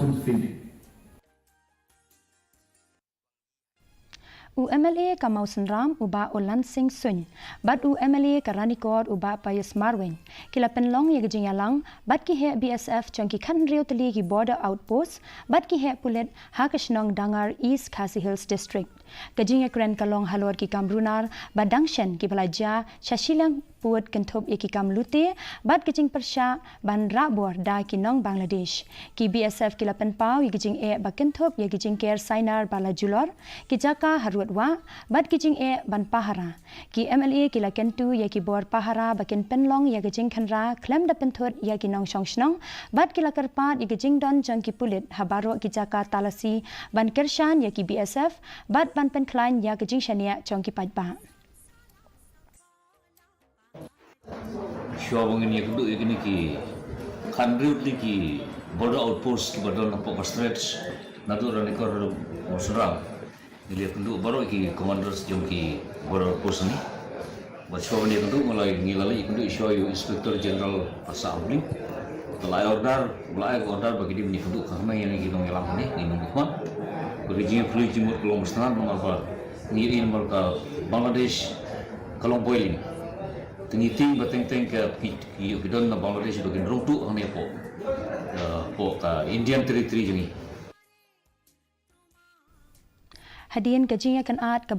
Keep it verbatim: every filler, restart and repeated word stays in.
U M L A ka Mawsynram u Bah Olan Singh Suin bad u M L A ka Ranikor u Bah Pius Marwein ki la pynlong ïa ka jingïalang bad ki heh B S F jong ki khathynriew tylli ki border outpost bad ki heh pulit ha ka shnong Dangar, East Khasi Hills District. Ka jingïakren ka long halor ki kam runar ba dang shen kiba la jia sha shiliang pud kynthup ïa ki kam lute bad ka jingpyrshah ban rah bor da ki nong Bangladesh. Ki B S F ki la pynpaw ïa ki jingeh ba kynthup ïa ki jingker sainar ba la julor, ki jaka harud wah bad ki jingeh ban pahara. Ki M L A ki la kyntu ïa ki bor pahara ba kin pynlong ïa ka jingkhynra khlem da pynthut ïa ki nongshong shnong bad ki la kyrpad ïa ka jingdon jong ki pulit ha baroh ki jaka talasi ban kyrshan ïa ki B S F bad ban pynkhlaiñ ïa ka jingshaniah jong ki paidbah. Shuwa ba ngin ïakynduh ïa kine ki khathynriew tylli ki border outpost kiba don hapoh ka stretch naduh Ranikor haduh Mawsynram. Ngi la ïakynduh baroh ki commanders jong ki border outpost ni. Bad shuwa ban ïakynduh ngi la, ngi la leit ïakynduh shuwa ïa u Inspector General Passah Abli. Te la ai order, la ai order ba ki dei ban ïakynduh kane ïa ngi ki nongïalang hangne, ngi nongmihkhmat. Ba ka jingïakynduh jingmut ka long ba sngewtynnat namar ba ngi ïohi namar ka Bangladesh ka long boiling. Te ngi tieng ba teng teng ka ki, ki, ki don na Bangladesh ba kin rung tuh hangne hapoh, eh, hapoh ka Indian Territory jong ngi. Hadien ka jingïakynad kaba